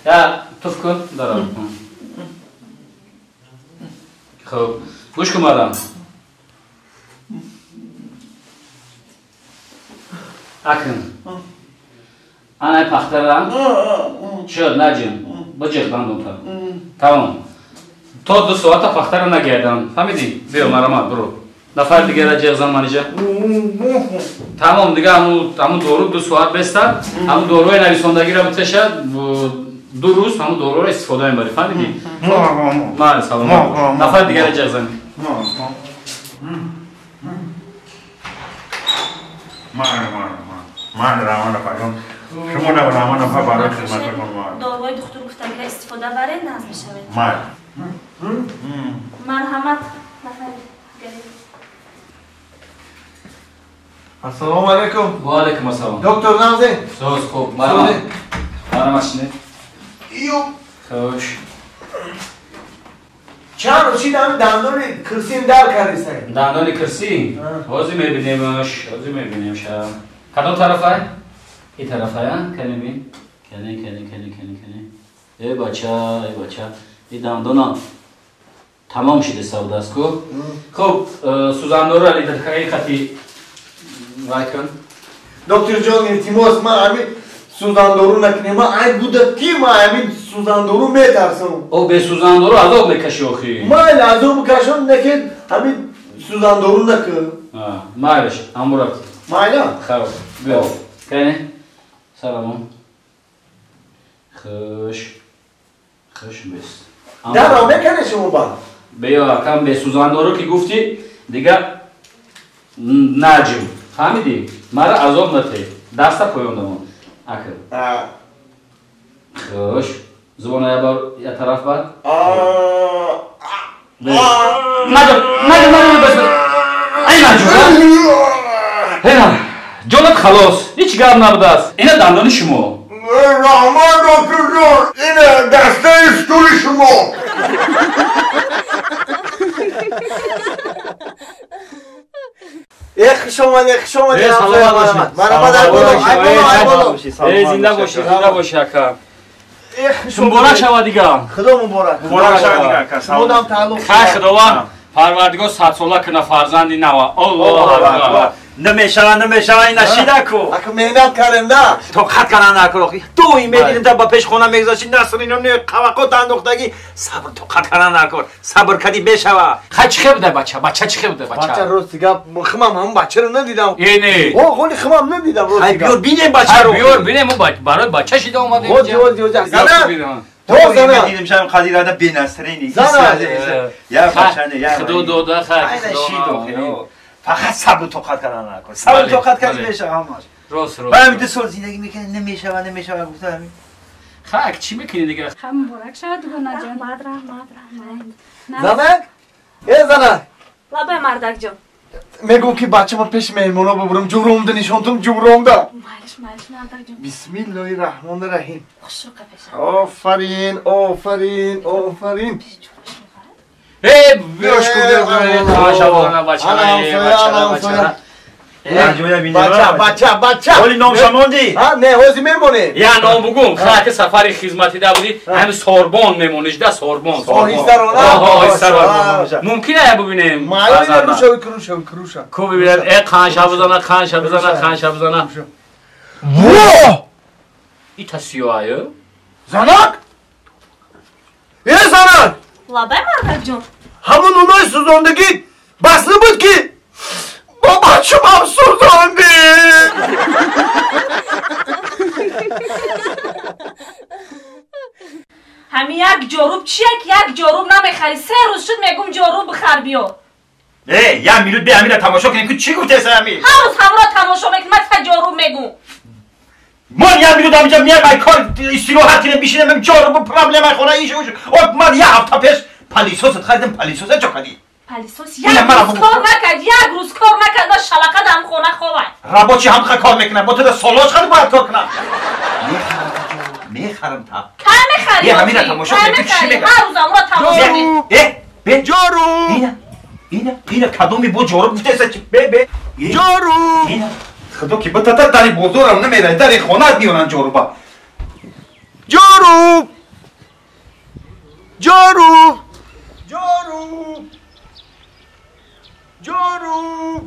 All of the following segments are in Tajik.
Я туф кун даро. Хуб, гӯш кун мадам. Акн. Анай пахтара. Шуд наҷим. Биҷиқ дандонта. Тамом. То 2 соата пахтара нагардам. Фаҳмидӣ? Биё марамат биро. Нафар дигара ҷиғ зан манижа. Тамом дига ҳамун дору 2 соат беста, ҳамун доруи нависондагиро битешад, 2 рӯз ҳамун доруро истифода мебарӣ. Фаҳмидӣ? Ман салом. Нафар дигара ҷиғ зан. Ман Раман апаҷон. Шумо на Раман апа барои хидмататон ман. Доруҳои духтур гуфтагиро истифода баред, нағз мешавед. Ман. Марҳамат, нафари дигар. Ассалому алайкум. Ва алайкум ассалом. Доктор нағзе? Соз хуб. Марҳамат. Марҳамат шинед. Иё. Хуш. Чанд рӯз шид ҳамин дандони кирсим дар кардисай? Дандони кирсӣ? Ҳозир мебинемаш, ҳозир мебинемша. Кадом тарафай? И тарафай, а? Кани бин. Кани, кани, кани, кани, кани. Э бача, э бача. И дандона тамом шида савдаст ку. Хуб, сӯзандору литакаи хати вай кун. Доктор ҷон, илтимос, ман ҳамин сӯзандору накунем. Ман ай буда ки ман ҳамин сӯзандору метарсам. О, бе сӯзандору азоб мекашӣ охи. Майли азоб кашам, неки ҳамин сӯзандору накун. Майлиш, амурат. Майла? Хуб, биё. Кани? Салом. Хуш. Хуш бест. Даро мекунӣ шумо ба? Биё, акам бе сӯзандору ки гуфтӣ, дига наҷим. Фаҳмидӣ? Мара азоб натей. Даста поён дамон. Акр. Хуш. Зубона я бар я тараф бар. Наҷим, наҷим, наҷим, бас. Ай наҷим. Ҳена, ҷонат халос. Ҳеҷ гап набудааст. Ина дандони шумо. Раҳмат доктор ҷон, ина дастаи стули шумо. Э, хуш омадед, хуш омадед. Марҳамат, ай боло, ай боло, ай боло. Э, зинда бошӣ, зинда бошӣ ака. Муборак шавад дига. Худо муборак. Муборак шавад дига ака. Шумодам тааллуқ. Хай Худованд Парвардигор 100 сола куна фарзанди нава. Аллоҳу акбар. Намешава, намешава, ина шида ку. Ака меҳнат кардем да. Тоқат кардан накун охи. Доим медидим та ба пеш хона мегузашти, Насрино не қавақот андохтагӣ. Сабр тоқат кардан накун. Сабр кардӣ мешава. Хай чӣ хел буда бача? Бача чӣ хел буда бача? Бача рости гап, химам ҳамон бачаро надидам. Э не. О, холи химам надидам рости Хай гап. биёр бинем бачаро. Хай биёр бинем, мо барои бача шида омадем. Ози, ози, ози. Зана. То зана. Медидим шам қадирада бенасрини. Зана. Я бача не, я. Худо дода, хай. Айна шид охи. Фақат сабру тоқат кардан накун. Сабру тоқат кардӣ мешава ҳамаш. Рост, рост. Барам 2 сол зиндагӣ мекунӣ, намешава, намешава гуфта ҳамин. Хай, чӣ мекунӣ дига? Хай муборак шавад дугона ҷон. Раҳмат, раҳмат, раҳмат. Занак? Э занак. Лабай мардак ҷон. Мегӯм ки бачама пеши меҳмоно бубурам, ҷубромда нишонтум, ҷубромда. Майлиш, майлиш мардак ҷон. Бисмиллоҳи раҳмони раҳим. Хушрӯ капеша. Офарин, офарин, офарин. Э, биёш ку, биё, биё, бача, бача, бача. Бача, бача, бача. Оли номша мондӣ? Ҳа, не, ҳозир мемонем. Я ном бугум, хай сафари хизматӣ да будӣ, ҳамин сорбон мемониш да, сорбон. Оҳистарона. Оҳистарона. Мумкин ая бубинем? Майли, руша, круша, круша. Ку бибинем, э қанша бизана, қанша бизана, қанша бизана. Во! Ита сиёҳаю? Занак? Э, занак! Лабай мардак ҷон. Ҳамон унои сӯзондагӣ бас набуд ки бо бачамам сӯзондӣ. Ҳамин як ҷоруб чия ки як ҷоруб намехарӣ? 3 рӯз шуд мегум ҷоруб бихар биё. Э, як минут бе ҳамина тамошо кунем ку чӣ гуфтеса ҳамин? Ҳар рӯз ҳамро тамошо мекунӣ, ман та ҷоруб мегум. Ман як минут ҳаминҷа меям, ай кор истироҳат кунем, бишинем, ҷорубу проблемаи хона иш уш. О, ман як ҳафта пеш палисосат харидам, палисоса чо кардӣ? Палисос як рӯз кор накард, як рӯз кор накард, ва шалақа дар хона ховай. Рабочий ҳамха кор мекунам, бо туда солош хари бояд кор кунам. Мехарам та. Кай мехарӣ? Е, ҳамина тамошо кунем, ту чӣ мегӯӣ? Ҳар рӯз ҳамро тамошо мекунӣ. Э, бе. Ҷоруб. Ина, ина, ина кадоми бо ҷоруб гуфтеса чи? Бе, бе. Ҷоруб. Ина. Худо ки битата дари бозорам намерай, дари хонаат меёранд ҷоруба. Ҷоруб. Ҷоруб! Ҷоруб! Ҷоруб!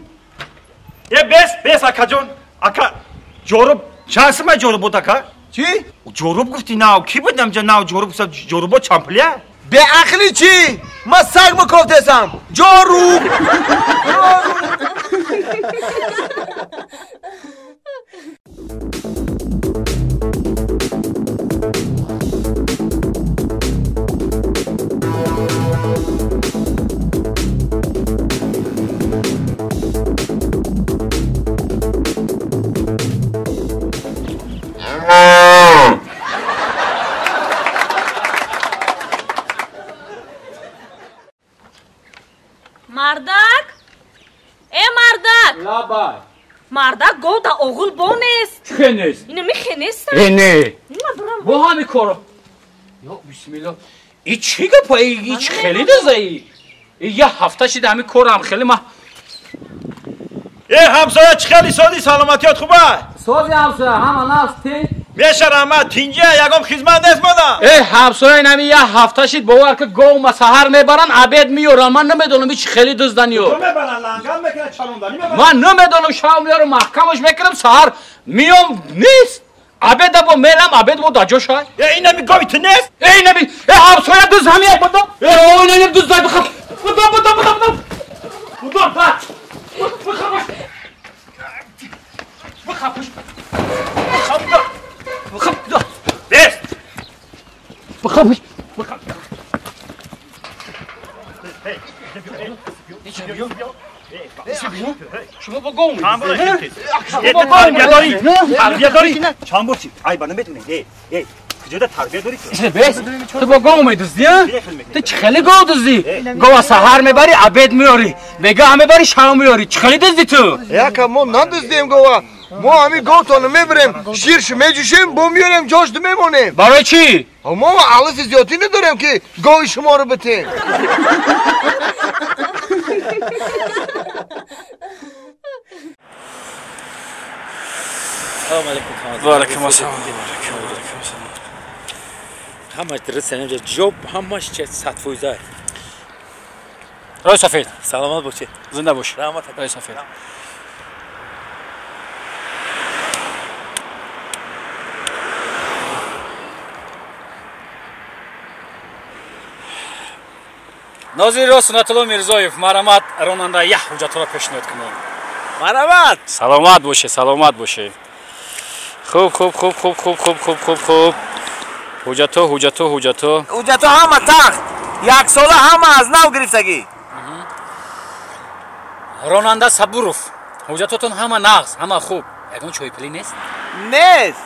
Е бес, бес акаҷон. Ака, ҷоруб, чанд сумай ҷоруб буд ака? Чӣ? Ҷоруб гуфти нав, ки буд намҷа нав ҷоруб, ҷорубо чанд пулия? Беақлӣ чӣ? Ман саг мекофтесам. Ҷоруб! Ҷоруб! Мардак? Э мардак! Лабай. Мардак гов да оғул бо нест. Чӣ нест? Ина михе нест. Э не. На бурам. Бо ҳами коро. Ё бисмиллоҳ. И чӣ гапа? И чӣ хеле дазаи? И я ҳафта шида ҳами корам хеле ма. Э ҳамсоя чӣ хеле соди саломатиёт хуба? Сози ҳамсоя ҳама нафс тин. Меша раҳмат, тинҷа ягон хизмат нест мада. Э ҳамсоя инами я ҳафта шид бовар ки гов ма саҳар мебаран, обед меёран. Ман намедонам и чӣ хеле дузданиё. Ту мебаран, ланган мекунад, чалонданӣ мебаран. Ман намедонам, шав меёрам, маҳкамаш мекунам, саҳар миём нест. Обеда бо мелам, обед бо даҷо шай. Э инами гови ту нест? Э инами, э ҳамсоя дуз ҳами як будам. Э о инами дуз дай бихаб. Будам, будам, будам, будам. Будам, да. Бихаб. Бихаб. Бихаб. Бихаб. Бес. Бихаб. Бихаб. Шумо бо гов мезанед? Шумо бо гов мезанед? Тарбия дорӣ? Чанд бор чӣ? Ай ба намедонӣ. Э, э, куҷода тарбия дорӣ ту? Бес, ту бо гов медуздӣ, а? Ту чӣ хеле гов дуздӣ? Гова саҳар мебарӣ, обед меёрӣ, бегаҳ мебарӣ, шав меёрӣ. Чӣ хеле дуздӣ ту? Яка мо надуздем гова. Мо ҳамин говтонро мебарем, ширш меҷӯшем, бо меёрем, ҷош мемонем. Барои чӣ? Мо алафи зиёдӣ надорем ки гови шуморо битем. Салом алейкум. Ва алейкум ассалом. Ҳамаш дуруст, инҷа ҷоб ҳамаш 100%. Рой сафед. Саломат бошед. Зинда бош. Раҳмат. Рой сафед. Нозирро Сунатулло Мирзоев, марҳамат ронанда як ҳуҷҷатро пешниҳод кунем. Марҳамат. Саломат бошед, саломат бошед. Хуб, хуб, хуб, хуб, хуб, хуб, хуб, хуб, хуб. Ҳуҷҷато, ҳуҷҷато, ҳуҷҷато. Ҳуҷҷато ҳама тахт. Як сола ҳама аз нав гирифтагӣ. Ронанда Сабуров, ҳуҷҷатотон ҳама нағз, ҳама хуб. Ягон чойпулӣ нест? Нест.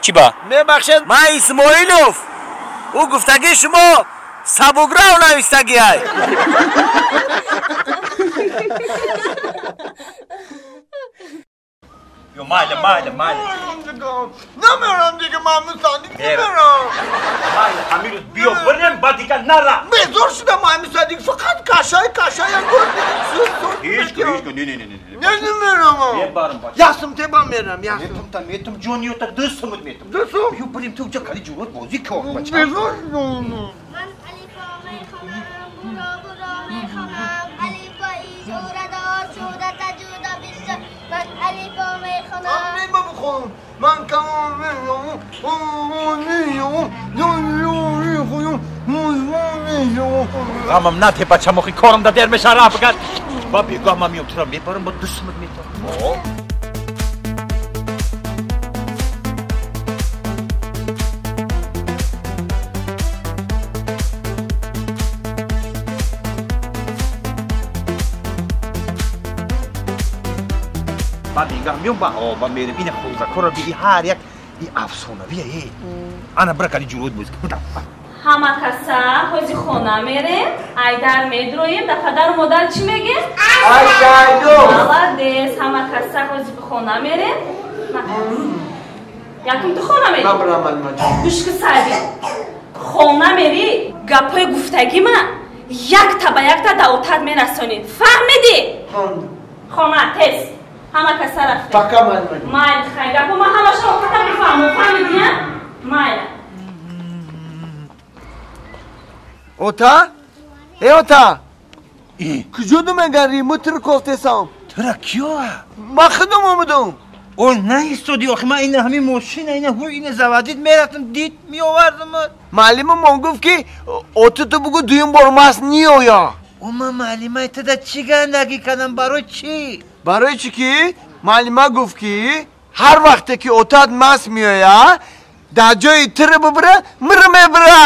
Чӣ ба? Мебахшед, ман Исмоилов. Ӯ гуфтагӣ шумо сабуграв навистагӣ ай. Ё майли, майли, майли. Намерам дига, Маҳмудсадиқ, намерам. Майли, ҳамин рӯз биё бирем, баъд дигар нара. Безор шудам, Маҳмудсадиқ, фақат кашай, кашай, як Ҳеҷ ку, ҳеҷ ку, не, не, не, не. Не, намерам. Мебарам, бача. Ясм теба мерам, ясм. Метум та, метум, ҷониё так дустумуд метум. Дустум? Ё бирем ту уҷа кали ҷурот бозӣ кор, бача. Безор шудам. Ман алифо мехонам, буро буро мехонам, алифои ҷурадор шуда таҷуда бисёр. Ман алифо мехонам. Ман бихонам. Ман камон мехонам. Ғамам нате, бача, мохи корам да дер меша рафт гад. Ба бегоҳ ман меём туро мебарам, ба дустумуд метам. Баъд бегаҳ меём, ба ба мерем. Ина хӯрзакорро биди, ҳар як и афсонавия е. Ана бира кали ҷурот боз. Ҳама каса ҳози хона мерем, айдар медроем, да падару модар чӣ мегем? Айшайду. Молодец, ҳама каса ҳози хона мерем. Якум ту хона мери? Гӯш ки саби. Хона мери, гапҳои гуфтагима якта ба якта да отат мерасонӣ. Фаҳмидӣ? Хона тез. Ҳама каса рафтем. Пока, майли. Майли, хай, гапо ма ҳамаша отата мефаҳмам. Фаҳмидӣ, а? Майли. Ота? Э ота? Куҷо думегари? Мо туро кофтесам. Тура киё? Ман худам омадам. О, наистоди, охи ман ина ҳамин мошина, ина ҳу, ина заводить мерафтам, дид меовардам. Муаллимамон гуфт ки ота ту бугу дуюм бор маст ниёя. О, ман муаллимаи туда чӣ гандагӣ кардам? Барои чӣ? Барои чӣ ки муаллима гуфт ки ҳар вақте ки отат маст меоя, дар ҷои тира бибира, мира мебира.